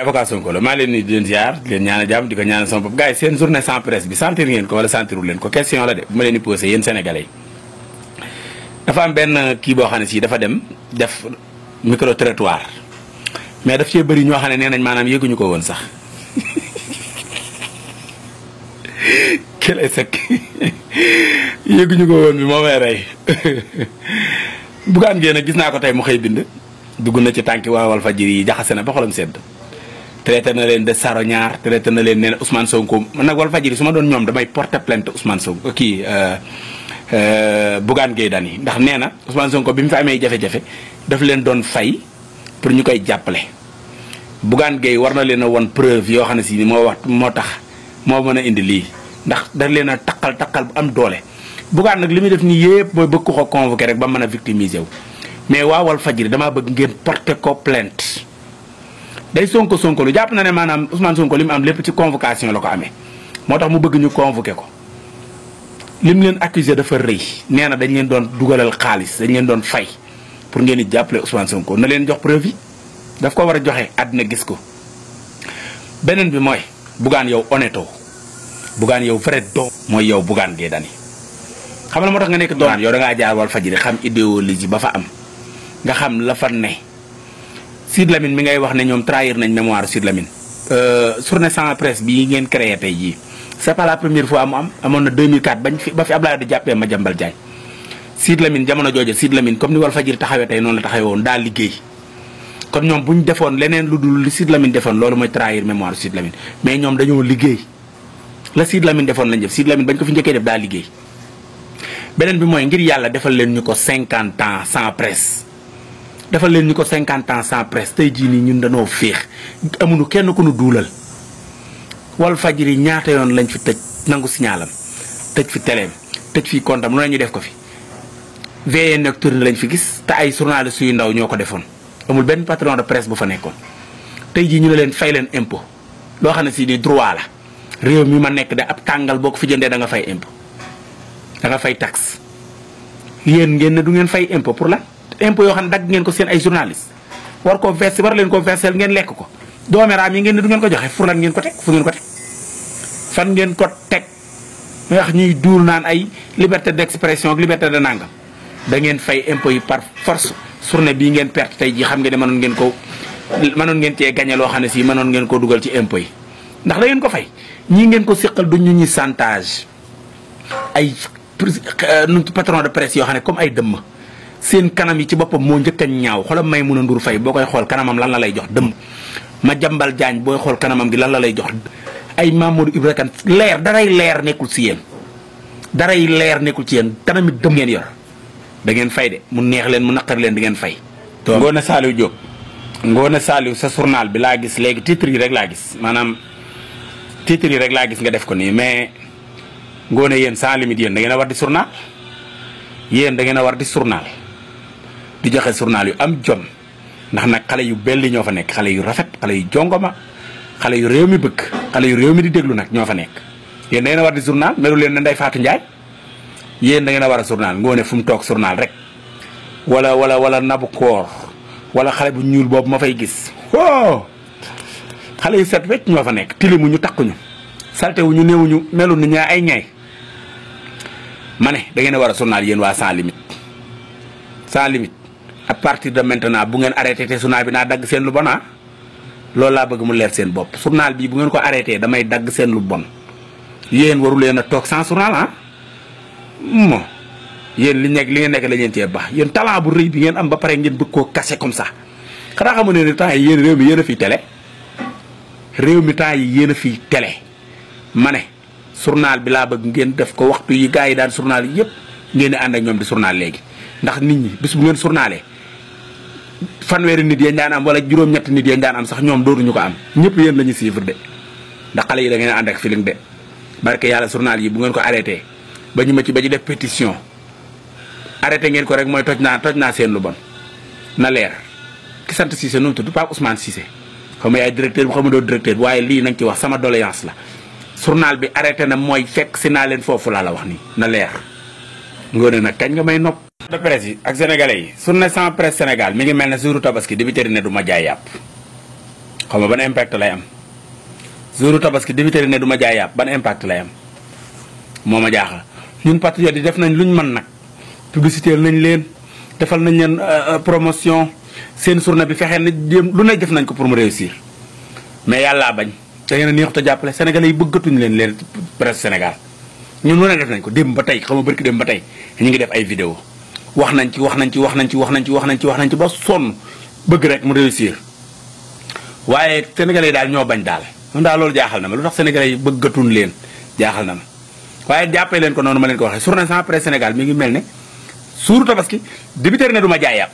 avocat Sonko la maa leen ni di leen ziar di leen ñaanal jàmm di ko ñaanal sama bopp gars yi seen journée sans presse bi sentir ngeen ko wala sentirul leen ko question la de bu ma leen di posé yéen sénégalais yi dafa am benn kii boo xam ne si dafa dem def micro trottoir mais daf cee bëri ñoo xam ne nee nañ maanaam yëguñu ko woon sax kële sekk yëguñu ko woon bi moo may rey Bougane Gueye nag gis naa ko tey mu xëy bind dugg na ci tànki waa Walfadjri yi jaxase na ba xolam sedd traité na leen de saroñaar traité na leen nee na Ousmane Sonko man nag Walfadjri su ma doon ñoom damay porter plainte Ousmane Sonko kii Bougane Gueye Dany ndax nee na Ousmane Sonko bi mu fi amee jafe-jafe daf leen doon fay pour ñu koy jàppale Bougane Gueye war na leen a won preuve yoo xam ne si moo tax moo mën a indi lii ndax da leen a taqal bu am doole Bougane nag li muy def nii yëpp mooy bëgg ko convoquer rek ba mën a victimiser wu mais waa Walfadjri damaa bëgg ngeen porter ko plainte day Sonko lu jàpp na ne maanaam Ousmane Sonko li mu am lépp ci convocation la ko amee moo tax mu bëgg ñu convoquer ko lim leen accusé dafa rëy nee na dañ leen doon dugalal xaalis dañ leen doon fay pour ngeen di jàppale Ousmane Sonko na leen jox preuve yi daf ko war a joxe àddina gis ko beneen bi mooy Bougane yow honnêto Bougane yow vrai doom mooy yow Bougane Gueye Dany xam na moo tax nga nekk doom yow da ngaa jaar Walfadjri xam idéologie ba fa am nga xam la fa ne Sidy Lamine mi ngay wax ne ñoom trahir nañ mémoire Sidy Lamine journée sans presse bii ngeen créé tey jii c'est pas la première fois mu am amoon na 2004 ba fi Abdoulaye di jàppee Madiambal Diagne Sidy Lamine jamono jooju Sidy Lamine comme ni Walfadjri taxawee tey noonu la taxawee woon daa liggéey kon ñoom bu ñu defoon leneen lu dul li Sidy Lamine defoon loolu mooy trahir mémoire Sidy Lamine mais ñoom dañoo liggéey la Sidy Lamine defoon lañ def Sidy Lamine bañ ko fi njëkkee def daa liggéey beneen bi mooy ngir yàlla defal leen ñu ko 50 ans sans presse defal leen ñu ko 50 ans sans presse tey jii nii ñun dañoo féex amuñu kenn ku nu duulal Walfadjri ñaata yoon lañ fi tëj nangu signalam tëj fi téléem tëj fi comptam lu ne ñu def ko fi veillée nocturne lañ fi gis te ay journalistes yu ndaw ñoo ko defoon amul benn patron de presse bu fa nekkoon tey jii ñu ne leen fay leen impôt loo xam ne si ni droit la réew mi ma nekk de ab tàngal boo ko fi jëndee da nga fay impôt da nga fay taxe yéen ngeen ne du ngeen fay impôt pour la impôt yoo xam ne dagg ngeen ko seen ay journalistes war koo verser war leen koo verser ngeen lekk ko doomeraam yi ngeen ne du ngeen ko joxe pour lan ngeen ko teg fu ngeen ko teg fan ngeen ko teg wax ñuy duul naan ay liberté d'expression ak liberté de nangam da ngeen fay impôt yi par force journée bii ngeen perte tey jii xam nga ne mënoon ngeen cee gagné loo xam ne si mënoon ngeen ko dugal ci impôt yi ndax da ngeen ko fay ñii ngeen ko siqal du ñu ñuy chantage ay patron de presse yoo xam ne comme ay dëmm seen kanam yi ci boppam moo njëkk a ñaaw xoolal Maïmouna Ndour Faye boo koy xool kanamam lan la lay jox dëmm Madiambal Diagne booy xool kanamam gi lan la lay jox ay Mamadou Ibra Kane leer daray leer nekkul si yéen daray leer nekkul ci yéen kanami dëmm ngeen yor da ngeen fay de mu neex leen mu naqar leen di ngeen fay. Ngoné Saliou Diop Ngoné Saliou sa journal bi laa gis léegi titre yi rek laa gis maanaam titre yi rek laa gis nga def ko nii mais Ngoné yéen sans limite yéen da ngeen a war di journal yéen da ngeen a war di journal di joxe journal yu am jom ndax nag xale yu belli ñoo fa nekk xale yu rafet xale yu jongoma xale yu réew mi bëgg xale yu réew mi di déglu nag ñoo fa nekk yéen da ngeen a war di journal melu leen ne Ndeye Fatou Ndiaye yéen da ngeen a war a journal Ngoné fu mu toog journal rek wala nabu koor wala xale bu ñuul boobu ma fay gis oh xale yu set wecc ñoo fa nekk tilimu ñu takkuñu salte wu ñu néewuñu melu ni ñaa ay ñaay ma ne da ngeen a war a journal yéen waa sans limite sans limite à partir de maintenant bu ngeen arrêté te journal bi naa dagg seen lu bon ah loolu laa bëgg mu leer seen bopp journal bi bu ngeen ko arrêté damay dagg seen lu bon yéen waru leen a toog sans journal ah mo yéen li ngeen nekk la ngeen cee baax yéen talent bu rëy bi ngeen am ba pare ngeen bëgg koo caché comme ça xanaa xamu ne temps yi yéen réew mi yéen a fiy télé réew mi temps yi yéen a fiy télé ma ne journal bi laa bëgg ngeen def ko waxtu yi gars yi daan journal yi yëpp ngeen di ànd ak ñoom di journal léegi ndax nit ñi bis bu ngeen journalee fanweeri nit yéen daan am wala juróom-ñetti nit yéen daan am sax ñoom dootuñu ko am ñëpp yéen la ñu suivre de ndax xale yi da ngeen ànd ak feeling de barke yàlla journal yi bu ngeen ko arrêté ba ñu def pétition arrêté ngeen ko rek mooy toj naa seen lu bon na leer ki sant Cissé nu mu tudd Pape Ousmane Cissé xam nga yaay directeur bi xam nga doo directeur bi waaye lii nañ ci wax sama doléance la journal bi arrêté na mooy fekk si naa leen foofu laa la wax nii na leer Ngoné nag kañ nga may nopp de presse yi ak sénégalais yi journée sans presse Sénégal mi ngi mel ne jouru tabaski dibiteri ne du ma jaay yàpp xam nga ban impact lay am jouru tabaski dibiteri ne du ma jaay yàpp ban impact lay am moo ma jaaxal. ñun patriotes yi def nañ luñ mën nag publicité nañ leen defal nañ leen promotion seen journée bi fexee na jéem lu ne def nañ ko pour mu réussir mais yàllaa bañ da ngeen a neexut a jàppale sénégalais yi bëggatuñ leen presse Sénégal ñun lu ne def nañ ko démb ba tey xam nga barki démb ba tey ñu ngi def ay vidéo wax nañ ci ba sonn bëgg rek mu réussir waaye sénégalais yi daal ñoo bañ daal man daal loolu jaaxal na ma lu tax sénégalais yi bëggatuñ leen jaaxal na ma waaye jàppee leen ko noonu ma leen ko waxee journée sans presse Sénégal mi ngi mel ne suuru tabaski dibiteri ne du ma jaay yàpp